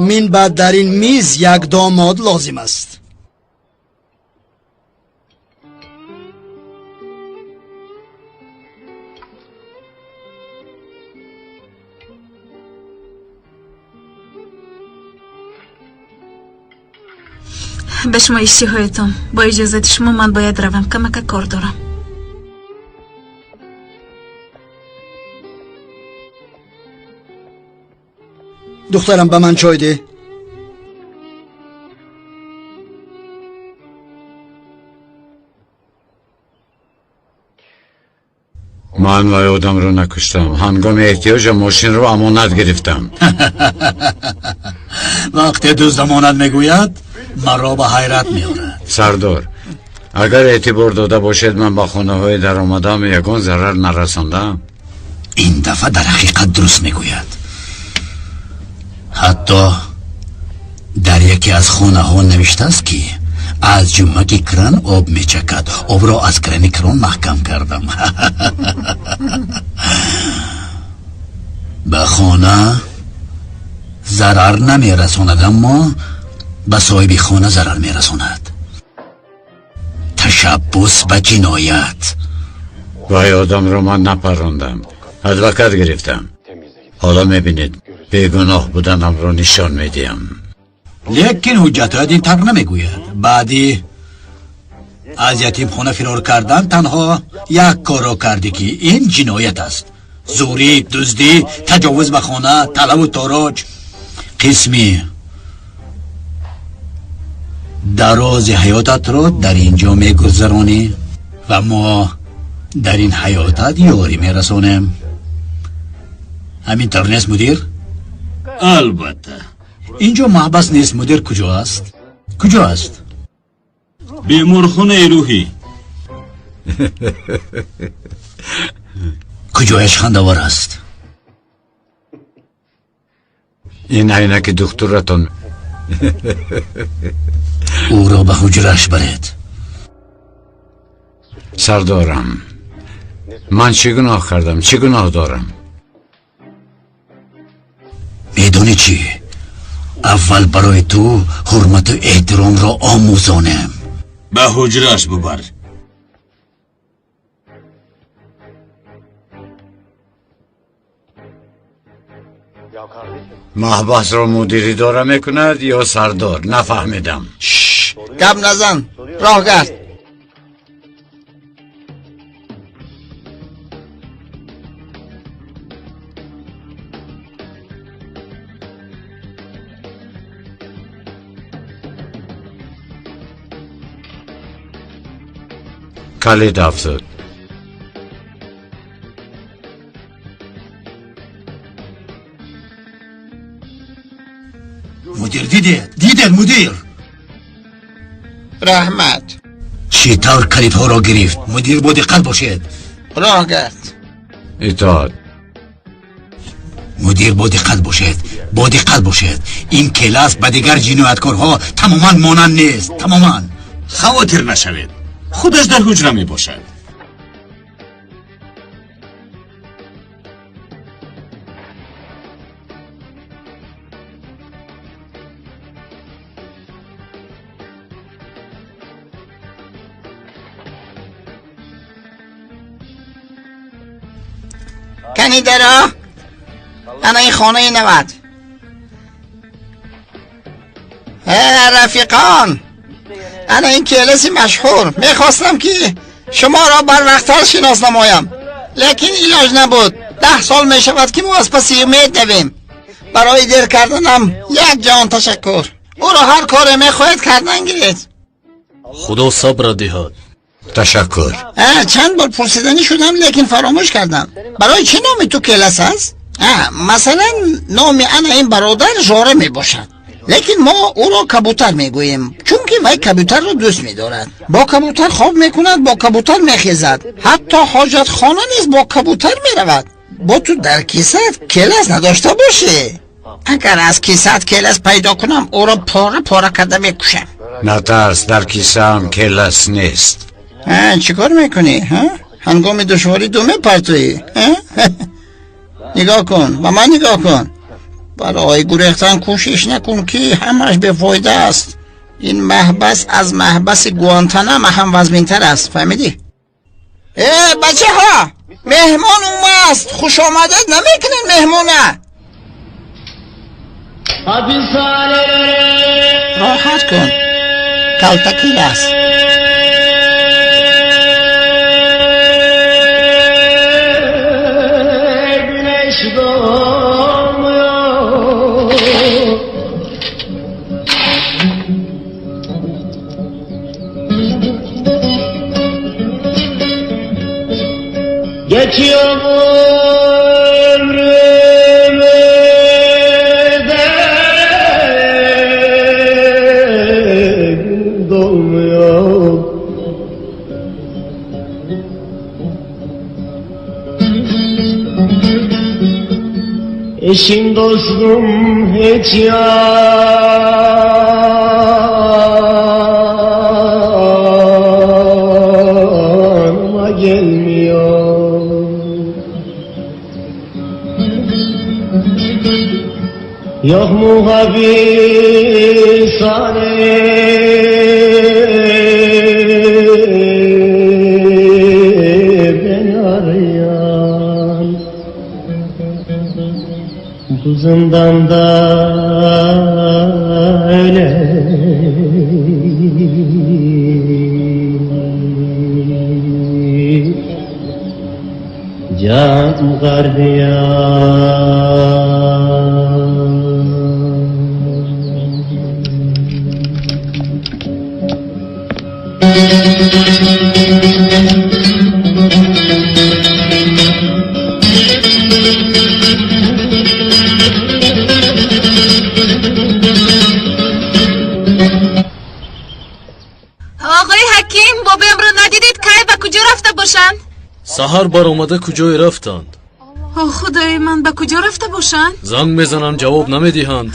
Мин баъд дар ин миз як домод лозим аст. Ба шумо иштиҳоятон. Бо иҷозати шумо ман бояд равам, камака кор дорам. Духтарам, ба ман чой деҳ. Ман вай одамро накуштам. Ҳангоми эҳтиёҷам мошинро амонат гирифтам. Вақте дузд амонат мегӯяд, маро ба ҳайрат меорад. Сардор, агар эътибор дода бошед, ман ба хонаҳои даромадаам ягон зарар нарасондам. Ин дафъа дар ҳақиқат дуруст мегӯяд. Ҳатто дар яке аз хонаҳо навиштааст, ки аз ҷуммаки кран об мечакад. Обро аз крани крон маҳкам кардам. Ба хона зарар намерасонад, аммо ба соҳиби хона зарар мерасонад. Ташаббус ба ҷиноят. Вай одамро ман напарондам, адвокат гирифтам. Ҳоло мебинед, бегуноҳ буданамро нишон медиҳам. Лекин ҳуҷҷатҳоят ин тавр намегӯяд. Баъди аз ятимхона фирор кардан танҳо як корро кардӣ, ки ин ҷиноят аст. Зӯрӣ, дуздӣ, таҷовуз ба хона, талаву тороҷ. Қисми дарози ҳаётатро дар ин ҷо мегузаронӣ ва мо дар ин ҳаётат ёрӣ мерасонем. Ҳамин тавр нест, мудир? Албатта. Инҷо маҳбас нест, мудир. Куҷо аст? Куҷо аст? Беморхонаи рӯҳӣ. Куҷояш хандавор аст? Ин айнаки духтуратон. Ӯро ба ҳуҷраш баред. Сардорам, Ман чӣ гуноҳ кардам? Чӣ гуноҳ дорам? Медонӣ чӣ? Аввал барои ту ҳурмату эҳтиромро омӯзонем. Ба ҳуҷраш бубар. Маҳбасро мудир идора мекунад ё сардор? Нафаҳмидам. Гап назан, роҳ гард. Калид афзуд. Мудир, дидед? Дидед, мудир? Раҳмат. Чӣ тавр калидҳоро гирифт? Мудир, бо диққат бошед. Роҳ гард. Итоат. Мудир, бо диққат бошед, бо диққат бошед. Ин келас ба дигар ҷинояткорҳо тамоман монанд нест, тамоман. Хавотир нашавед, худаш дар ҳуҷра мебошад. Кани даро, ана ин хонаи навад. Рафиқон, ана ин келаси машҳур. Мехостам ки шуморо барвақттар шинос намоям, лекин илоҷ набуд. 10 сол мешавад ки мо аз паси умед давем. Барои дер карданам як ҷаҳон ташаккур. Ӯро ҳар коре мехоҳед кардан гиред. Худо сабра диҳад. Ташаккур. Чанд бор пурсиданӣ шудам, лекин фаромӯш кардам. Барои чӣ номи ту Келас аст? Масалан, номи ана ин бародар Жора мебошад, лекин мо ӯро кабутар мегӯем, чунки вай кабутарро дӯст медорад. Бо кабутар хоб мекунад, бо кабутар мехезад, ҳатто ҳоҷатхона низ бо кабутар меравад. Бо ту дар кисат келас надошта бошӣ. Агар аз кисат келас пайдо кунам, ӯро пора пора карда мекушам. Натарс, дар кисаам келас нест. Чӣ кор мекунӣ? Ҳангоми душворӣ ду мепартоӣ? Нигоҳ кун, ба ман нигоҳ кун. Барои гурехтан кӯшиш накун, ки ҳамаш бефоида аст. Ин маҳбас аз маҳбаси Гуантанама ҳам вазминтар аст, фаҳмидӣ? Э, бачаҳо, меҳмон умаст. Хушомадед намекунед меҳмона? Роҳат кун, калтакил аст. Geçiyor ömrümü de gün dolmuyor. Eşim dostum hiç yanıma gelmiyor. Yok mu hapishane beni arayan? Bu zindanda öyle can gardiyan. Оғои ҳаким, бобоямро надидед? Кай ба куҷо рафта бошанд? Саҳар баромада куҷое рафтанд? О, худои ман, ба куҷо рафта бошанд? Занг мезанам, ҷавоб намедиҳанд.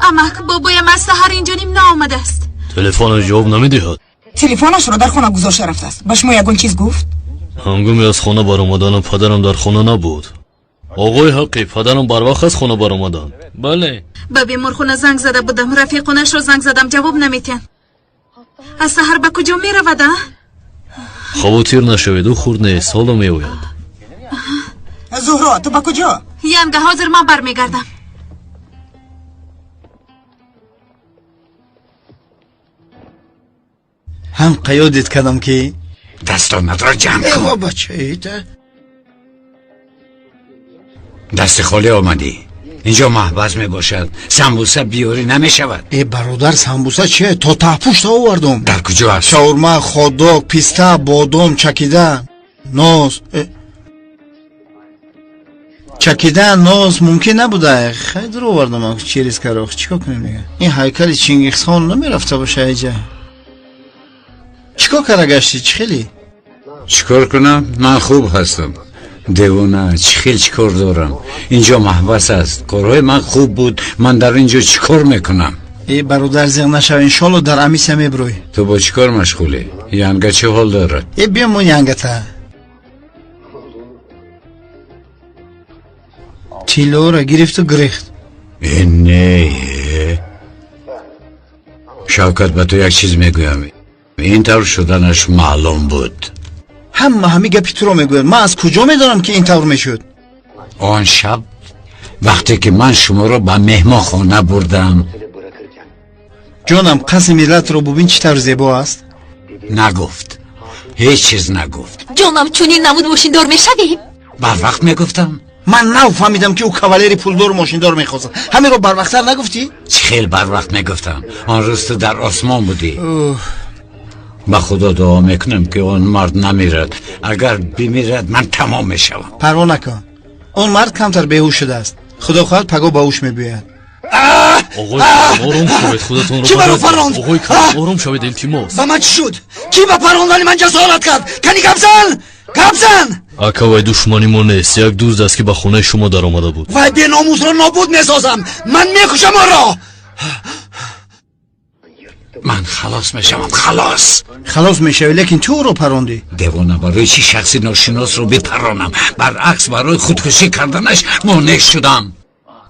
Амак, бобоям аз саҳар инҷо ним наомадааст. Телефонаш ҷавоб намедиҳад. Телефонашро дар хона гузошта рафтааст. Ба шумо ягон чиз гуфт? Ҳангоми аз хона баромаданам падарам дар хона набуд. Оғои ҳаққӣ, падарам барвақт аз хона баромаданд. Бале. Ба беморхона занг зада будам, рафиқонашро занг задам, ҷавоб наметиҳанд. Аз саҳар ба куҷо меравад, а? Хавотир нашавед, ӯ хурд нест, ҳоло меояд. Зуҳро, ту ба куҷо? Янга, ҳозир ман бармегардам. Ҳам қаёдит кардам ки дастонатро ҷамъ кун. Эва бачаита. Дасти холӣ омадӣ. Инҷо маҳбас мебошад. Самбуса биёрӣ намешавад. Э бародар, самбуса чие? То таҳпушта овардум. Дар куҷо аст? Шаурма, хот-дог, писта, бодом, чакида, нос. Чакида нос мумкин набуда. Хай дур овардум через карох. Чикор кунем дига? Ин ҳайкали Чингисхон намерафта боша иҷа. Чикор кара гаштӣ? Чӣ хеле? Чикор кунам? Ман хуб ҳастам. Девона, чӣ хел чӣ кор дорам? Инҷо маҳбас аст. Корҳои ман хуб буд. Ман дар инҷо чӣ кор мекунам? Э бародар, зиқ нашав, иншолло дар амиса мебрӯй. Ту бо чӣ кор машғулӣ? Янга чӣ ҳол дорад? Э биёмон янгата. Тиллоро гирифту гирехт. Э не. Шавкат, ба ту як чиз мегӯям. Ин тавр шуданаш маълум буд. Ҳама ҳами гапи туро мегӯяд. Ман аз куҷо медонам ки ин тавр мешуд? Он шаб вақте ки ман шуморо ба меҳмонхона бурдам. Ҷонам, қасри миллатро бубин, чӣ тавр зебо аст. Нагуфт, ҳеҷ чиз нагуфт. Ҷонам, чунин намуд мошиндор мешавем? Барвақт мегуфтам. Ман нав фаҳмидам ки ӯ кавалери пулдору мошиндор мехостад. Ҳаминро барвақттар нагуфтӣ? Чӣ хел барвақт мегуфтам? Он рӯз ту дар осмон будӣ. Ба худо дуо мекунам ки он мард намирад. Агар бимирад, ман тамом мешавам. Парво накун, он мард камтар беҳуш шудааст. Худо хоҳад пагоҳ ба ҳуш мебиёяд. Оғои Карим, ором шавед, худатонро Кӣ маро паронд? Оғои Карим, ором шавед, илтимос. Ба ман чӣ шуд? Кӣ ба парондани ман ҷасорат кард? Кани гап зан, гап зан. Ака, вай душмани мо нест, як дузд аст ки ба хонаи шумо даромада буд. Вай беномусро нобуд месозам. Ман мекушам онро. Ман халос мешавам, халос. Халос мешавӣ, лекин ту ӯро парондӣ. Девона, барои чӣ шахси ношиносро бипаронам? Баръакс, барои худкушӣ карданаш монеъ шудам.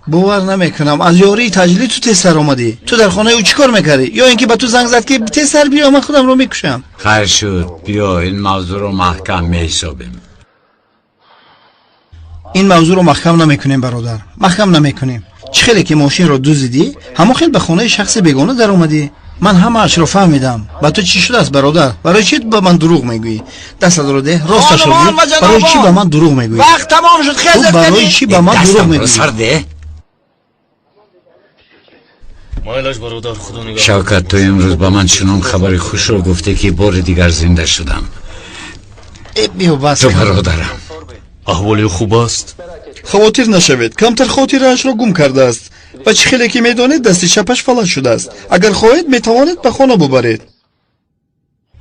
Бовар намекунам, аз ёрии таҷлил ту тезтар омадӣ. Ту дар хонаи ӯ чӣ кор мекардӣ? Ё ин ки ба ту занг зад ки тезтар биё, ман худамро мекушам? Хайр шуд, биё ин мавзӯъро маҳкам меҳисобем. Ин мавзӯъро маҳкам намекунем, бародар, маҳкам намекунем. Чӣ хеле ки мошинро дуздидӣ, ҳамон хел ба хонаи шахси бегона даромадӣ. Ман ҳамаашро фаҳмидам. Ба ту чӣ шудааст, бародар? Барои чӣ ба ман дурӯғ мегӯӣ? Дастатро деҳ, росташро гӯ. Барои чӣ ба ман дурӯғ мегӯӣ? Вақт тамом шуд, Ту барои чӣ ба ман дурӯғ мегӯӣ? Сар деҳ. Майлаш, бародар, худо нигаҳ. Шавкат, ту имрӯз ба ман чунон хабари хушро гуфтӣ ки бори дигар зинда шудам. Э биё бас. Ту бародарам. Аҳволи ӯ хуб аст? Хавотир нашавед, камтар хотираашро гум кардааст. Ва чӣ хеле ки медонед, дасти чапаш фалаҷ шудааст. Агар хоҳед, метавонед ба хона бубаред.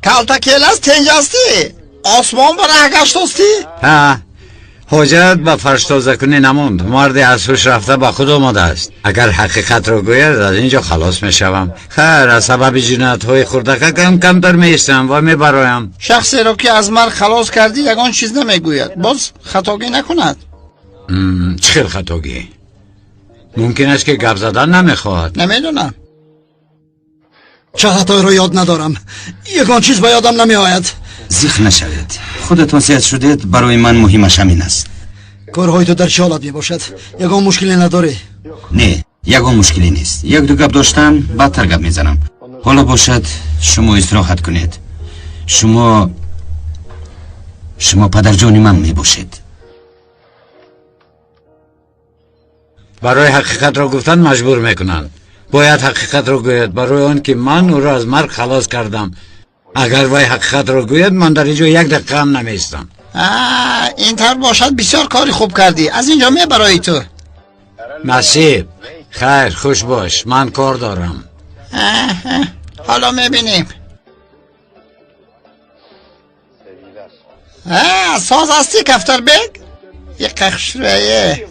Калта келас тенҷастӣ? Осмон ба раҳ гаштостӣ? Ҳа, ҳоҷат ба фарштозакунӣ намонд. Марде аз ҳуш рафта ба худ омадааст. Агар ҳақиқатро гӯяд, аз ин ҷо халос мешавам. Хайр, аз сабаби ҷиноятҳои хурдакакам камтар меистам ва мебароям. Шахсеро ки аз марг халос кардӣ, ягон чиз намегӯяд. Боз хатогӣ накунад. Чӣ хел хатогӣ? Мумкин аст ки гап задан намехоҳад. Намедонам. Чӣ хатоеро ёд надорам. Ягон чиз ба ёдам намеояд. Зиқ нашавед, худатон сиҳат шудед, барои ман муҳимаш ҳамин аст. Корҳои ту дар чӣ ҳолат мебошад? Ягон мушкиле надорӣ? Не, ягон мушкиле нест. Як ду гап доштам, баъдтар гап мезанам. Ҳоло бошад, шумо истироҳат кунед. Шумо падарҷони ман мебошед. Барои ҳақиқатро гуфтан маҷбур мекунанд. Бояд ҳақиқатро гӯяд, барои он ки ман ӯро аз марг халос кардам. Агар вай ҳақиқатро гӯяд, ман дар ин ҷо як дақиқа ҳам намеистам. Ин тавр бошад, бисёр кори хуб кардӣ. Аз ин ҷо мебароӣ ту. Насиб, хайр, хуш бош, ман кор дорам. Ҳоло мебинем. Соз ҳастӣ, Кафтарбек? Иқа хушрӯе.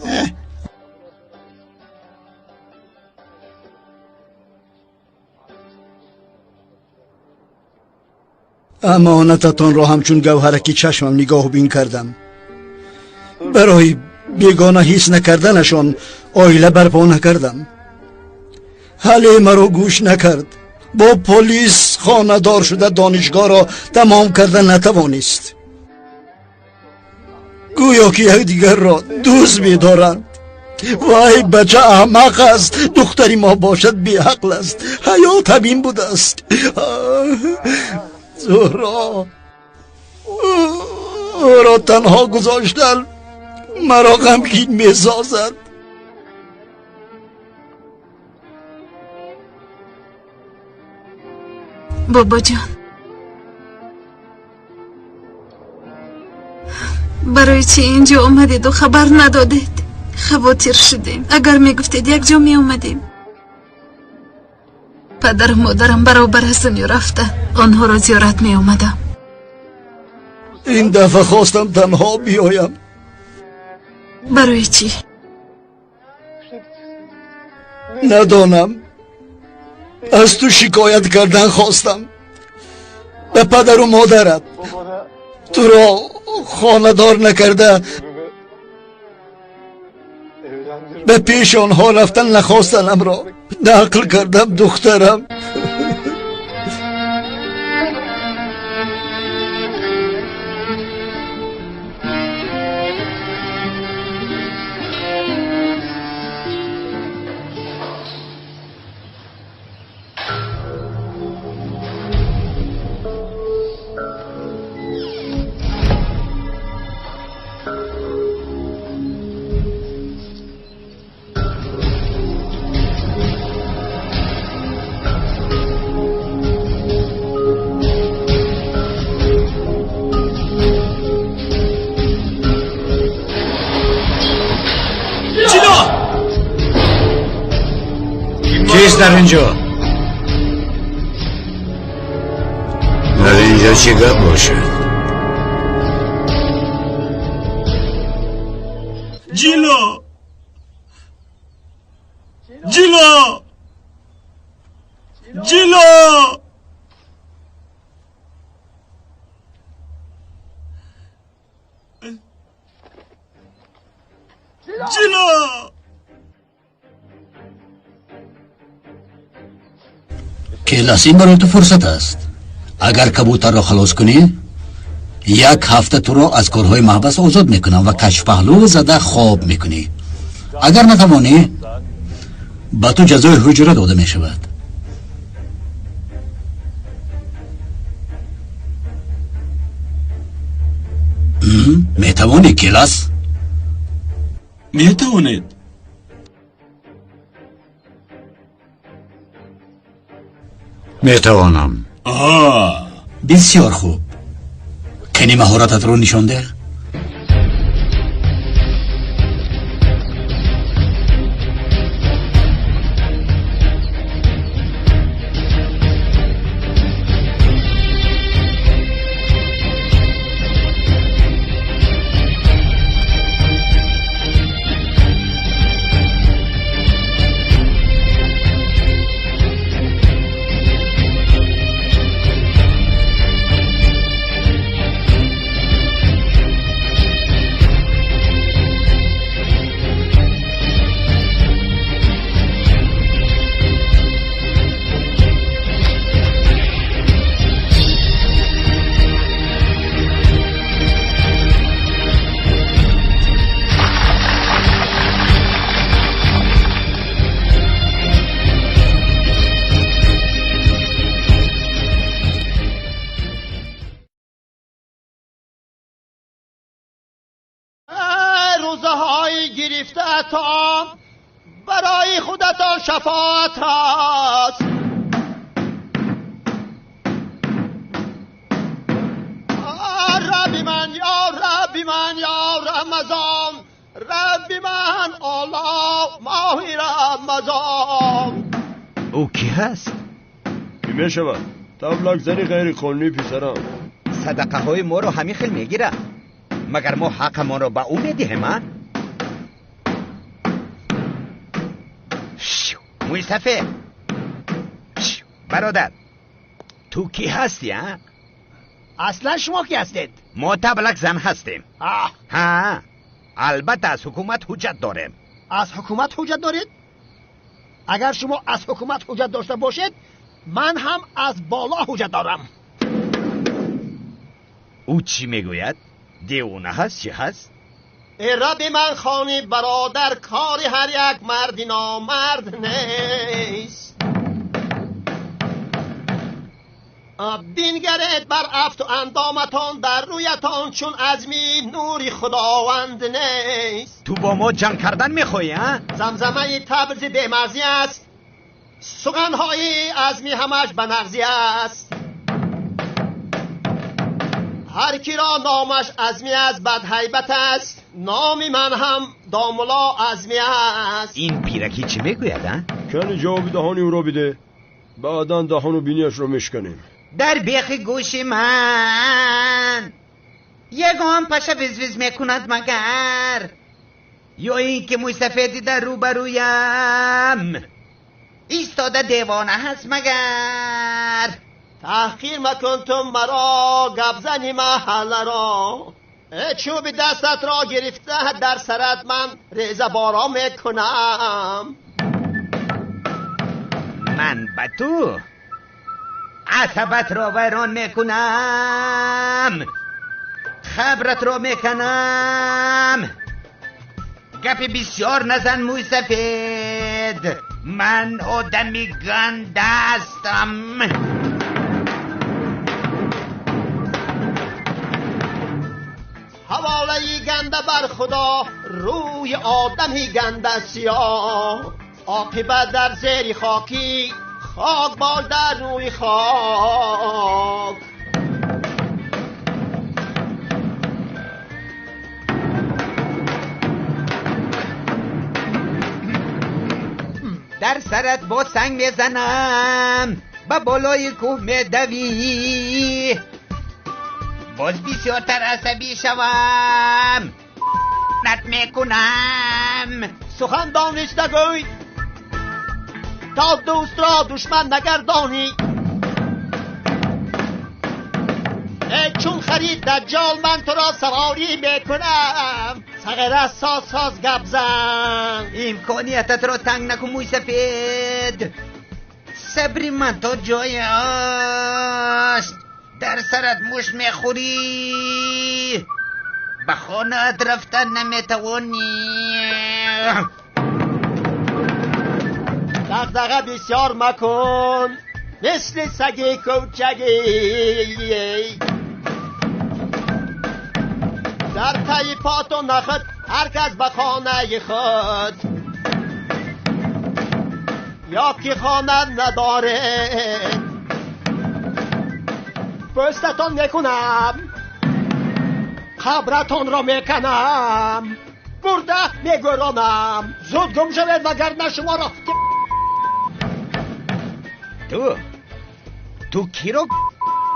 Амонататонро ҳамчун гавҳараки чашмам нигоҳбин кардам. Барои бегона ҳис накарданашон оила барпо накардам. Ҳале маро гӯш накард. Бо полис хонадор шуда донишгоҳро тамом карда натавонист. Гӯё ки якдигарро дӯст медоранд. Вай бача аҳмақ аст, духтари мо бошад беақл аст. Ҳаёт ҳамин будааст. Зуҳро, ӯро танҳо гузоштан маро ғамгин месозад. Бобоҷон, барои чӣ инҷо омадеду хабар надодед? Хавотир шудем. Агар мегуфтед якҷо меомадем. Падару модарам баробар аз дунё рафта, онҳоро зиёрат меомадам. Ин дафъа хостам танҳо биёям. Барои чӣ? Надонам. Аз ту шикоят кардан хостам ба падару модарат. Туро хонадор накарда ба пеши онҳо рафтан нахостанамро нақл кардам, духтарам. Кист дар инҷо? Дар инҷо чӣ гап бошад? Ҷило! Ҷило! Ҷило! Ҷило! Келас, ин барои ту фурсат аст. Агар кабутарро халос кунӣ, як ҳафта туро аз корҳои маҳбас озод мекунам ва кашфпаҳлӯ зада хоб мекунӣ. Агар натавонӣ, ба ту ҷазои ҳуҷра дода мешавад. Метавонӣ, Келас? Метавонед. Метавонам. Бисёр хуб. Кани маҳорататро нишон деҳ. گرفته‌تان برای خودتان شفاعت است. ربی من یا ربی من یا رمضان، ربی من الله ماه رمضان. او کی هست؟ کی میشود؟ تبلک زنی غیر قانونی پسرم. صدقه های ما رو همین خیل میگیره. مگر ما حق ما رو به او میدهیم؟ موی سفید، برادر تو کی هستی؟ ها؟ اصلا شما کی هستید؟ ما تبلک زن هستیم. ها، البته از حکومت حجت داریم. از حکومت حجت دارید؟ اگر شما از حکومت حجت داشته باشید، من هم از بالا حجت دارم. او چی میگوید؟ دیوانه هست چی هست؟ ای رب من خانی برادر، کار هر یک مرد نامرد نیست. بینگرید بر افت و اندامتان، در رویتان چون عزمی نوری خداوند نیست. تو با ما جنگ کردن میخوایی ها؟ زمزمه تبرز بیمرزی است، سخنهای عزمی همش به نغزی است. هر کی را نامش عزمی است بد هیبت است، نام من هم داملا عزمی است. این پیرکی چی میگوید ها؟ کنی جواب دهانی او را بده، بعدا دهان و بینیش را میشکنیم. در بیخ گوش من یگان پشه وز وز میکند مگر، یا اینکه موی سفیدی در روبرویم ایستاده دیوانه هست مگر. تحقیر مکن تو مرا، گپ زنی محله را، چوب دستت را گرفته در سرت من ریزه بارا میکنم. من به تو عصبت را ویران میکنم، خبرت را میکنم. گپ بسیار نزن موی سفید، من آدمی گنده هستم. حواله گنده بر خدا، روی آدمی گنده سیاه، عاقبت در زیر خاکی، خاک باش در روی خاک. در سرت با سنگ میزنم، به بالای کوه میدوی، باز بسیارتر عصبی شوم، نت میکنم. سخن دانش نگوی تا دوست را دشمن نگردانی. ای چون خرید دجال من تو را سواری میکنم. صغیره ساز ساز گپ زن، امکانیتت را تنگ نکن موی سفید. صبر من تا جای است، در سرت موش میخوری، به خانه رفتن نمیتوانی. دغدغه بسیار مکن مثل سگ کوچکی، در پی پات و نخود هر کس به خانه خود، یا که خانه نداره پستتان میکنم، قبرتان را میکنم، برده میگرانم. زود گم شوید وگرنه شما را. تو کی رو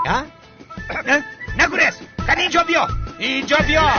ها؟ نگرز، کن اینجا بیا، اینجا بیا.